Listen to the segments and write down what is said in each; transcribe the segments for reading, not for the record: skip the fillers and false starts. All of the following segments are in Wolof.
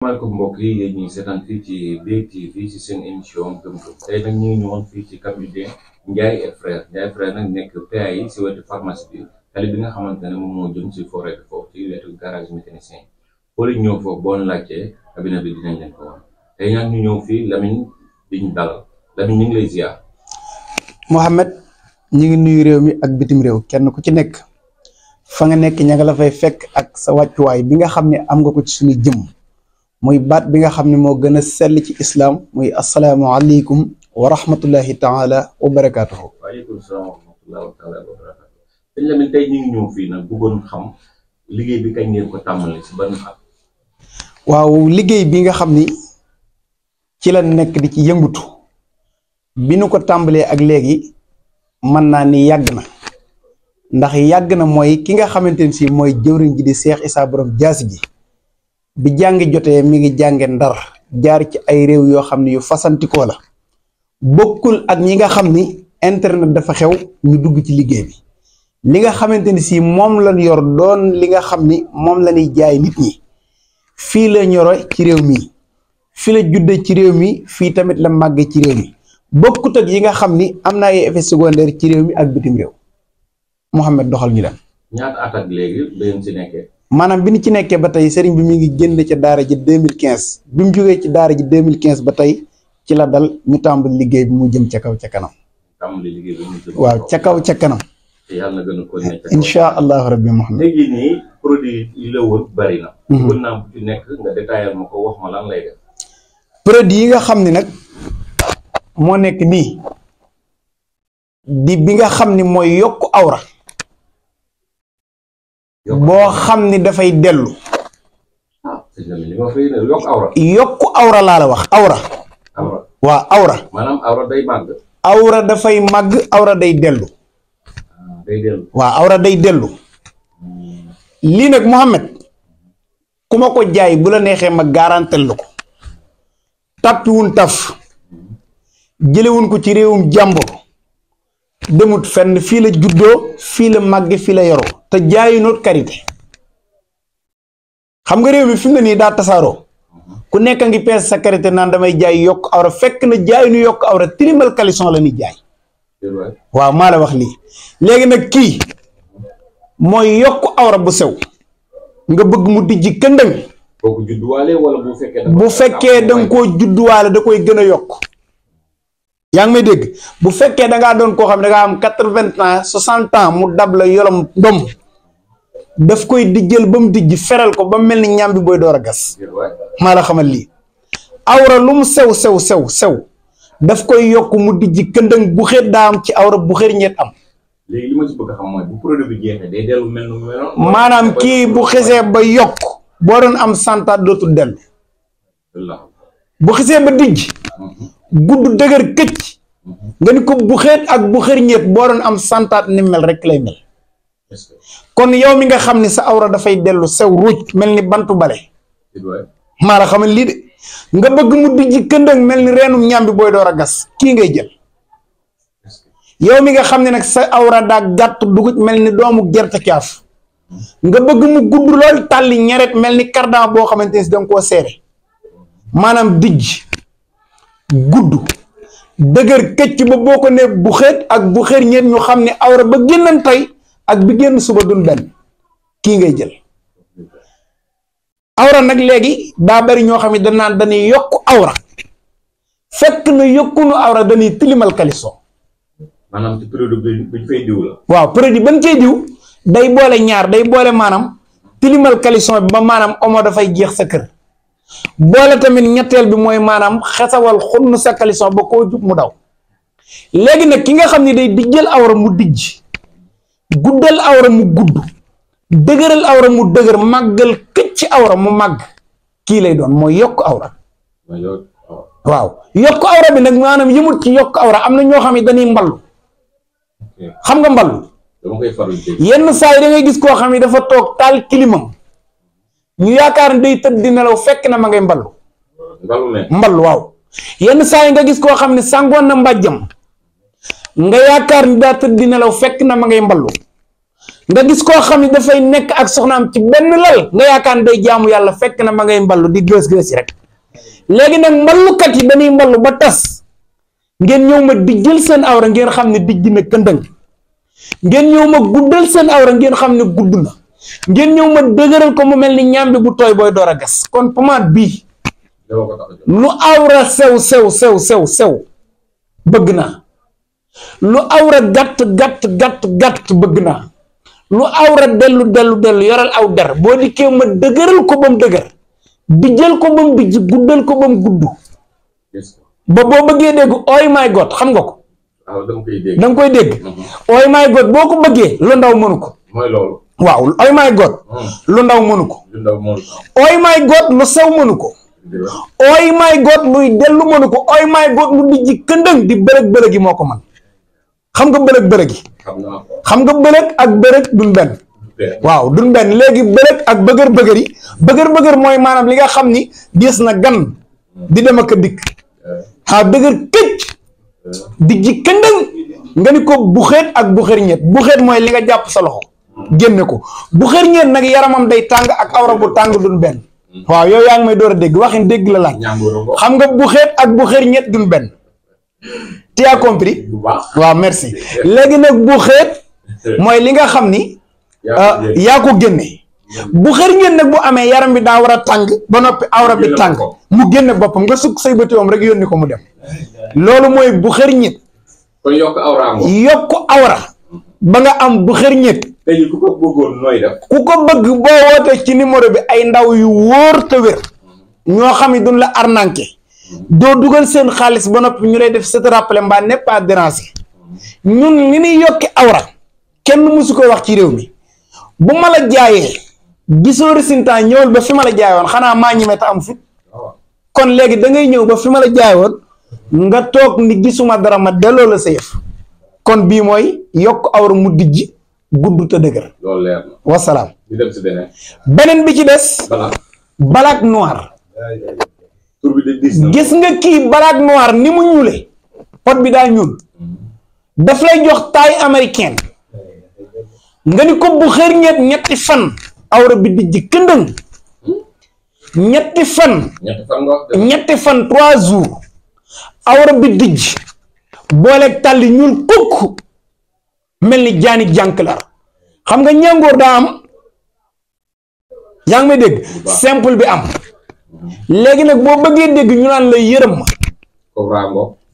maaleykum mbokk yi yéen ñi seetaan fii ci BTV ci seen émission Gëm-Gëm tey nag ñu ngi ñëwoon fii ci cabinet Ndiaye et Frères nag nekk PAI si wetu pharmacie bi tali bi nga xamante ne moom moo jëm si forêt bi foofu ci wetu garage mécanicien boo leen ñëw foofu boo laajtee cabinet bi dinañ leen ko wan tey nag ñu ñëw fii Lamine biñ dalal Lamine ñu ngi lay ziar. Mohamed ñi ngi nuyu réew mi ak bitim réew kenn ku ci nekk fa nga nekk ña nga la fay fekk ak sa wàccuwaay bi nga xam ne am nga ko ci suñu jëm muy baat bi nga xam ne moo gën a sell ci islam muy asalaamualeykum wa rahmatullahi taala wa barakaatuhu. waaleykum salaam wa rahmatullahi taala wa barakaatuhu. sëñ Lamine tey ñu ngi ñëw fii nag bëggoon xam liggéey bi kañ ngeen ko tàmbali si ban at. waaw liggéey bi nga xam ni ci la nekk di ci yëngutu bi nu ko tàmbalee ak léegi mën naa ni yàgg na ndax yàgg na mooy ki nga xamante ne si mooy jëwriñ ji di Cheikh Issa Borom Jaasi ji bi jàngi jotee mi ngi jànge Ndar jaar ci ay réew yoo xam ne yu fasantikoo la bokkul ak ñi nga xam ni internet dafa xew ñu dugg ci liggéey bi li nga xamante ni si moom lañ yor doon li nga xam ni moom la ñuy jaay nit ñi fii la ñoro ci réew mi fii la judde ci réew mi fii tamit la màgge ci réew mi bokkut ak yi nga xam ni am na ay effet secondaire ci réew mi ak bitim réew Mouhamed doxal ñu dem. ñaata at ak léegi ba ngeen si nekkee. maanaam bi ñu ci nekkee ba tey sëriñ bi mi ngi génn ca daara ji 2015 bi mu jógee ci daara ji 2015 ba tey ci la dal ñu tàmbali liggéey bi mu jëm ca kaw ca kanam. tàmbali liggéey bi mu jëm waaw ca kaw ca kanam. te yàlla na gën a ko nekk. incha allahu rabbi Mouhamed. léegi nii produit yi la woon bari na. mën naa bu ci nekk nga détaillé ma ko wax ma lan lay def. produit yi nga xam ni nag moo nekk nii di bi nga xam ni mooy yokku awra. boo xam ni dafay dellu. yokku awra laa la wax awra. waaw awra. maanaam awra day màgg. awra dafay màgg awra day dellu. waaw awra day dellu. lii nag Mouhamed ku ma ko jaay bu la neexee ma garantel la ko. tappiwun taf jëlewun ko ci réewum jàmbur demut fenn fii la juddoo fii la màgge fii la yoroo te jaayu noot karité xam nga réew mi fi mu ne nii daa tasaaroo ku nekk ngi pees sa karité naan damay jaay yokk awra fekk na jaay nu yokk awra tilimal caleçon la ni jaay waaw maa la wax lii léegi nag kii mooy yokk awra bu sew nga bëgg mu dijji këndëng bu fekkee danga koo judduwaale da koy gën a yokk yaa ngi may dégg bu fekkee dangaa doon koo xam ne dangaa am 80 ans 60 ans mu dab la yolom dom daf koy dijjal ba mu dijj feral ko ba mu mel ni ñàmbi booy door a gas maa la xamal lii awra lu mu sew daf koy yokk mu dijj këndëng bu xeet daa am ci awra bu xeet ñeet am. léegi li ma ci bëgg a xam mooy bu produit bi jeexee day dellu mel nu meloon. maanaam kii bu xesee ba yokk boo doon am santaat dootul dellu bu xesee ba dijj gudd dëgër këcc nga ni ko bu xeet ak bu xër ñeet boo doon am santaat ni mel rek lay mel kon yow mi nga xam ni sa awra dafay dellu sew ruuj mel ni bantu bale maa la xamal lii de nga bëgg mu dijj këndëng mel ni reenum ñàmbi booy door a gas kii ngay jël yow mi nga xam ne nag sa awra daa gàtt dugub mel ni doomu gerte kaaf nga bëgg mu gudd lool tàlli ñeret mel ni cardan boo xamante ne si danga koo seere maanaam dijj gudd dëgër këcc ba boo ko ne bu xeet ak bu xeer ñeet ñu xam ne awra ba génnan tey ak bi génn suba dun benn kii ngay jël awra nag léegi daa bari ñoo xam ne danaan dañuy yokk awra fekk na yokkunu awra dañuy tilimal caleçon maanaam ci produit bi fay diw la waaw produit ban cay diw day boole ñaar day boole maanaam tilimal caleçon bi ba maanaam omo dafay jeex sa kër boole tamit ñetteel bi mooy maanaam xesawal xunn sa caleçon ba koo jub mu daw léegi nag ki nga xam ne day dijjal awra mu dijj guddal awra mu gudd dëgëral awra mu dëgër màggal këcc awra mu màgg kii lay doon mooy yokk awra waaw yokk awra bi nag maanaam yëmut ci yokk awra am na ñoo xam ne dañuy mballu xam nga mballu yenn saa yi da ngay gis koo xam ne dafa toog taal kilimam ñu yaakaar ne day tëdd di nelaw fekk na ma ngay mballu waaw yenn saa yi nga gis koo xam ne sàngoon na mbàjjam nga yaakaar ni daa tëdd di nelaw fekk na ma ngay mballu nga gis koo xam ne dafay nekk ak soxnaam ci benn lal nga yaakaar day jaamu yàlla fekk na ma ngay mballu di gës-gës yi rek léegi nag mballukat yi dañuy mballu ba tas ngeen ñëw ma di jël seen awra ngeen xam ne dijj na këndëng ngeen ñëw ma guddal seen awra ngeen xam ne gudd na ngeen ñëw ma dëgëral ko mu mel ni ñaam bi bu tooy booy door a gas kon pomade bii lu awra sew bëgg naa lu awra gàtt bëgg naa lu awra dellu yoral aw der boo dikkee ma dëgëral ko ba mu dëgër dijjal ko ba mu dijj guddal ko ba mu gudd ba boo bëggee dégg oh my god xam nga ko danga koy dégg oh my god boo ko bëggee lu ndaw mënu ko mooy loolu waaw oh my god lu ndaw mënu ko oh my god lu sew mënu ko oh my god luy dellu mënu ko oh my god lu dijji këndëng di bërëg yi moo ko man xam nga bërëg yi xam nga bërëg ak bërëg duñ benn waaw duñ benn léegi bërëg ak bëgër yi bëgër mooy maanaam li nga xam ni diis na gan di dem ak a dikk dëgër këcc dijji këndëng nga ni ko buxeet ak buxër ñeet buxeet mooy li nga jàpp sa loxo génne ko buxër ñeet nag yaramam day tàng ak awra bu tàng duñ benn waaw yow yaa ngi may door a dégg waxin dégg la laaj xam nga buxeet ak buxër ñeet duñ benn tu as compris waaw merci léegi nag buxeet mooy li nga xam ni yaa ko génne buxër ñeet nag bu amee yaram bi daa war a tàng ba noppi awra bi tàng mu génne boppam nga sukk say bëti moom rek yónni ko mu dem loolu mooy buxër ñeet kon yokk awra ba nga am buxër ñeet ku ko bëggoon nooy def ku ko bëgg boo wootee ci numéro bi ay ndaw yu wóor te wér ñoo xam ne duñ la arnaqué doo dugal seen xaalis ba noppi ñu lay def se te rappeler mbaa n'est pas déranger ñun li ñuy yokki awra kenn musu ko wax ci réew mi bu ma la jaayee gisoo résultat ñëwal ba fi ma la jaayoon xanaa maa ñi meta am fit kon léegi da ngay ñëw ba fi ma la jaayoon nga toog ni gisuma dara ma delloo la sa yëf kon bii mooy yokk awra mu dijj gudd te dëgër. loolu leer na. wasalaam. ñu dem si beneen bi ci des. black noir. tur bi de dis na. gis nga kii black noir ni mu ñuule pot bi daa ñuul. daf lay jox taille américaine. nga ni ko bu xër ñetti fan. awra bi dijj këndëng. ñetti fan. ñetti fan 3 jours. awra bi dijj. booleeg tàlli ñuul kukk. mel ni jaani jànk la xam nga ñàngoor daa am yaa ngi may dégg simple bi am léegi nag boo bëggee dégg ñu naan la yërëm ma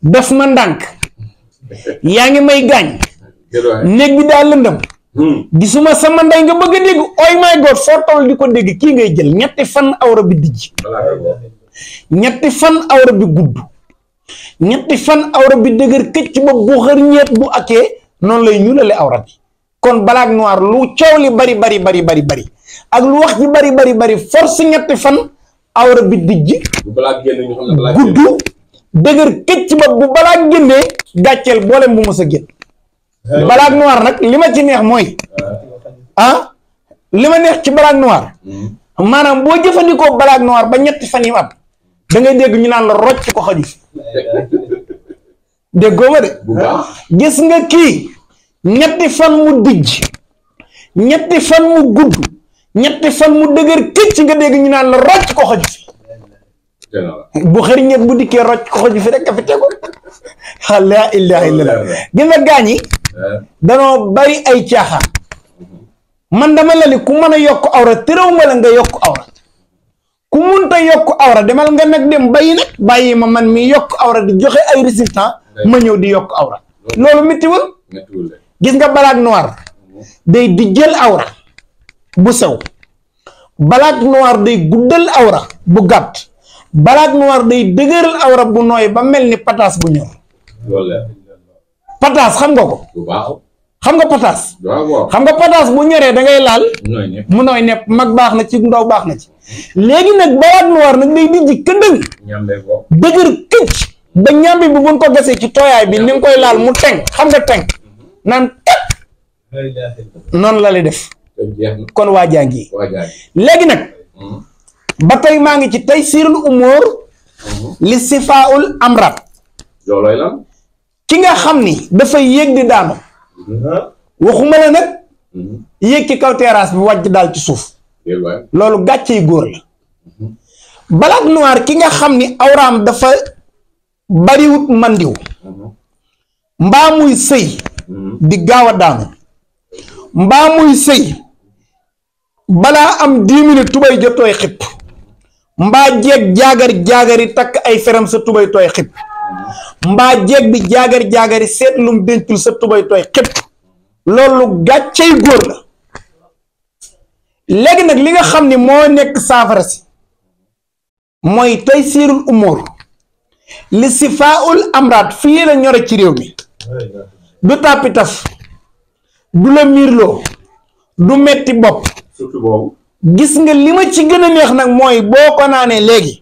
def ma ndànk yaa ngi may gaañ néeg bi daa lëndëm gisuma sama ndey nga bëgg a dégg oh my god foo toll di ko dégg kii ngay jël ñetti fan awra bi dijj ñetti fan awra bi gudd ñetti fan awra bi dëgër këcc ba bu xër ñeet bu akee noonu lay ñuulale awra bi kon black noir lu coow li bari ak lu wax ci bari force ñetti fan awra bi dijj gudd dëgër këcc ba bu black génnee gàcceel boolem bu mës a génn black noir nag li ma ci neex mooy li ma neex ci black noir maanaam boo jëfandikoo black noir ba ñetti fan yi am da ngay dégg ñu naan la rocc ko xaju fi déggoo ma de gis nga kii ñetti fan mu dijj ñetti fan mu gudd ñetti fan mu dëgër këcc nga dégg ñu naan la rocc ko xaju fi bu xëri ñet bu dikkee rocc ko xaju fi rek a fi tegu laa ilaaha illallaah gis nga gaañ yi danoo bari ay caaxaan man dama la ni ku mën a yokk awra tëraw ma la nga yokk awra ku munta yokk awra demal nga nag dem bàyyi ma man mi yokk awra di joxe ay résultat ma ñëw di yokk awra loolu méttiwul gis nga black noir day di jël awra bu sew black noir day guddal awra bu gàtt black noir day dëgëral awra bu nooy ba mel ni pataas bu ñor pataas xam nga ko xam nga pataas xam nga pataas bu ñoree da ngay laal mu nooy nepp mag baax na ci ndaw baax na ci léegi nag black noir nag day dijji këndëng dëgër këcc ba ñambi bi buñ ko gasee ci tooyaay bi ni nga koy laal mu teng xam nga teng naan kat noonu la lay def kon waajaa ngi léegi nag ba tey maa ngi ci Taysirul Umur li Sifaul Amrad loolooy lan ki nga xam ni dafay yéeg di daanu waxuma la nag yéeg ci kaw terrasse bi wàcc daal ci suuf loolu gàccey góor la Black Noir ki nga xam ni awraam dafa bariwut mandiw mbaa muy sëy di gaaw a daanu mbaa muy sëy balaa am 10 minutes tubay ja tooy xip mbaa jeeg jaagari takk ay feram sa tubay tooy xip mbaa jeeg bi jaagari seetlum dencul sa tubay tooy xip loolu gàccey góor la léegi nag li nga xam ni moo nekk saafara si mooy Taysiirul Umuur li Sifaa'ul Amraad fii la ñore ci réew mi du tàppi taf du la miirloo du metti bopp surtout boobu gis nga li ma ci gën a neex nag mooy boo ko naanee léegi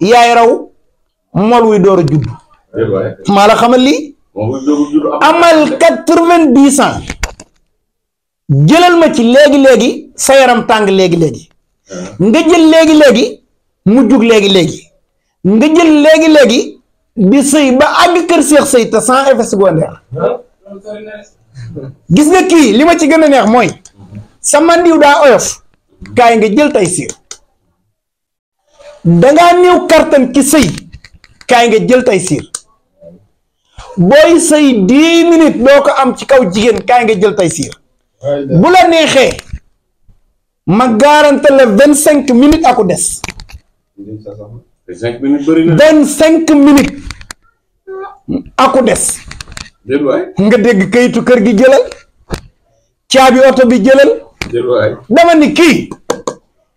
yaay raw mol wuy door a judd maa la xamal lii amal 90 ans jëlal ma ci léegi sa yaram tàng léegi nga jël léegi mu jug léegi nga jël léegi di sëy ba àgg kër seex sëy te sans effet secondaire gis nga kii li ma ci gën a neex mooy sa mandiw daa oyof kaay nga jël Taysiir dangaa néew kartan ci sëy kaay nga jël Taysiir booy sëy 10 minutes doo ko am ci kaw jigéen kaay nga jël Taysiir bu la neexee ma garanté la 25 minutes aku des 5 minutes bëri na 25 minutes aku des nga dégg kayitu kër gi jëlal caabi oto bi jëlal dama ni kii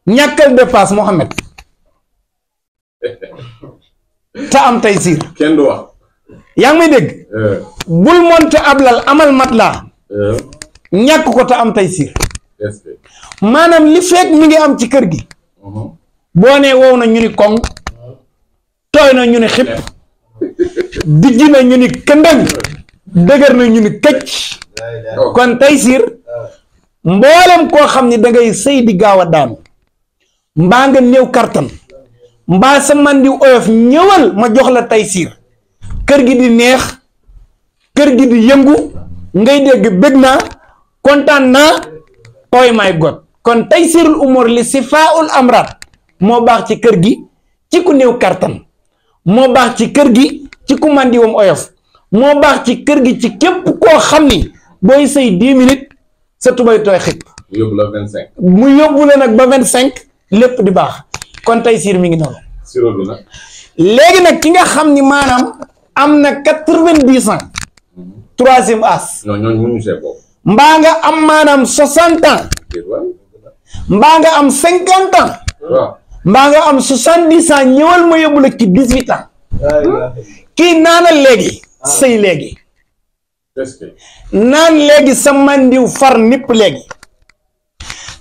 ñàkkal dépasse Mohamed te am Taysiir kenn du wax yaa ngi may dégg bul monte ablal amal mat laa ñàkk ko te am Taysiir maanaam li fekk mi ngi am ci kër gi boo nee wow na ñu ni koŋ tooy na ñu ni xip dijj na ñu ni këndëng dëgër na ñu ni këcc kon Taysiir mboolem koo xam ni dangay sëy di gaaw a daanu mbaa nga néew kartan mbaa sa mandiw oyof ñëwal ma jox la Taysiir kër gi di neex kër gi di yëngu ngay dégg bég naa kontaan naa oh my god kon Taysiirul Umuur li Sifaa'ul Amraad moo baax ci kër gi ci ku néew kartan moo baax ci kër gi ci ku mandiwam oyof moo baax ci kër gi ci képp koo xam ni booy sëy 10 minutes sa tubay tooy xip yóbbu la 25 mu yóbbu la nag ba 25 lépp di baax kon Taysiir mi ngi noonu léegi nag ki nga xam ni maanaam am na 90 ans troisième as mbaa nga am maanaam 60 ans mbaa nga am 50 ans mbaa nga am 70 ans ñëwal ma yóbbu la ci 18 ans kii naanal léegi sëy léegi naan léegi sa mandiw far nipp léegi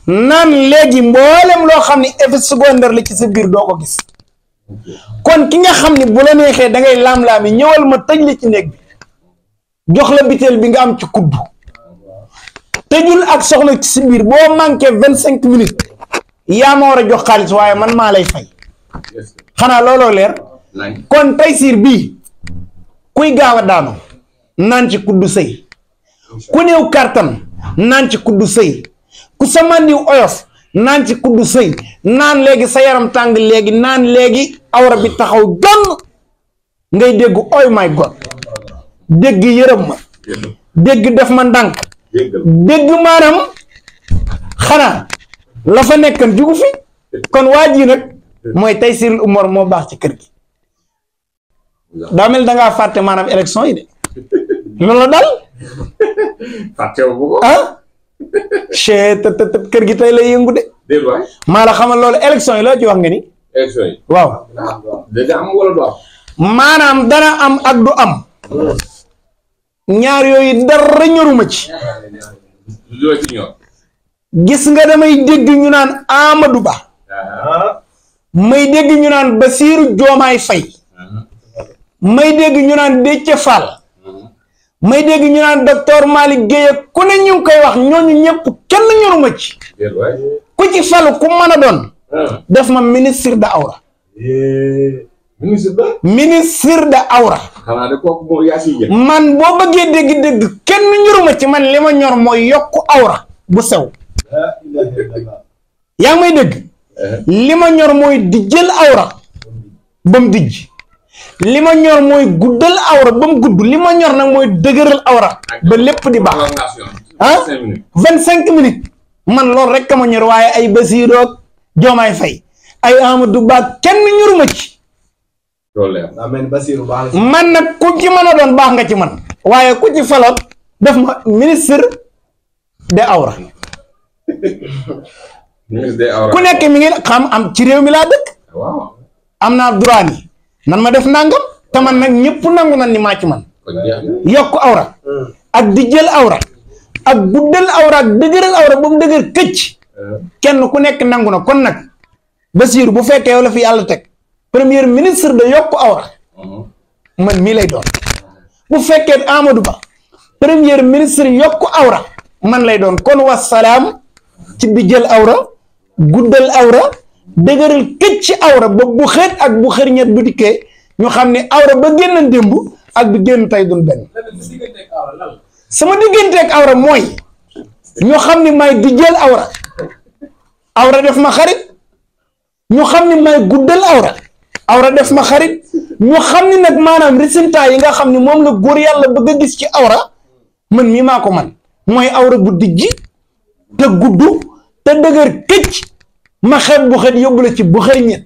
naan léegi mboolem loo xam ne effet secondaire la ci sa biir doo ko gis kon ki nga xam ne bu la neexee da ngay laam-laami ñëwal ma tëj la ci néeg bi jox la biteel bi nga am ci kuddu tëjul ak soxla ci si biir boo manqué 25 minutes yaa ma war a jox xaalis waaye man maa lay fay xanaa looloo leer kon Taysiir bii kuy gaaw a daanu naan ci kuddu sëy ku néew kartan naan ci kuddu sëy ku sa mandiw oyof naan ci kuddu sëy naan léegi sa yaram tàng léegi naan léegi awra bi taxaw donn ngay dégg oh my god dégg yërëm ma dégg def ma ndànk dégg maanaam xanaa la fa nekkan jugu fi kon waa ji nag mooy Taysiirul Umuur moo baax ci kër gi daa mel da ngaa fàtte maanaam élection yi de loolu la dal ah chee kër gi tey lay yëngu de maa la xamal loolu élection yi loo ci wax nga ni waaw maanaam dana am ak du am ñaar yooyu dara ñoruma ci gis nga damay dégg ñu naan Amadou Ba may dégg ñu naan Bassirou Diomaye Faye may dégg ñu naan Déthié Fall may dégg ñu naan docteur Malick Guèye ku ne ñu ngi koy wax ñooñu ñëpp kenn ñoruma ci ku ci falu ku mën a doon def ma ministre de awra ministre de awra man boo bëggee dégg-dégg kenn ñoruma ci man li ma ñor mooy yokku awra bu sew yaa ngi may dégg li ma ñor mooy di jël awra ba mu dijj li ma ñor mooy guddal awra ba mu gudd li ma ñor nag mooy dëgëral awra ba lépp di baax 25 minutes man loolu rek ka ma ñor waaye ay Basiiroog Joomaay Fay ay Amadou Ba kenn ñoruma ci man nag ku ci mën a doon baax nga ci man waaye ku ci faloot def ma ministre de awra ku nekk mi ngi xam am ci réew mi laa dëkk am naa droit ni nan ma def nangam te man nag ñëpp nangu nan ni maa ci man yokk awra ak di jël awra ak guddal awra ak dëgëral awra ba mu dëgër këcc kenn ku nekk nangu na kon nag Basiiru bu fekkee yow la fi yàlla teg premier ministre de yokk awra man mii lay doon bu fekkee Amadou Ba premier ministre yokk awra man lay doon kon wasalaam ci di jël awra guddal awra dëgëral këcc awra ba bu xeet ak bu xërñet bu dikkee ñu xam ne awra ba génn démb ak bi génn tey dul benn sama digganteeg awra mooy ñu xam ne may di jël awra awra def ma xarit ñu xam ne may guddal awra def ma xarit ñu xam ne nag maanaam résultat yi nga xam ne moom la góor yàlla bëgg a gis ci awra man mii maa ko man mooy awra bu dijji te gudd te dëgër këcc ma xeeb bu xet yóbbu la ci bu xëy ñet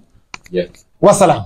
wasalaam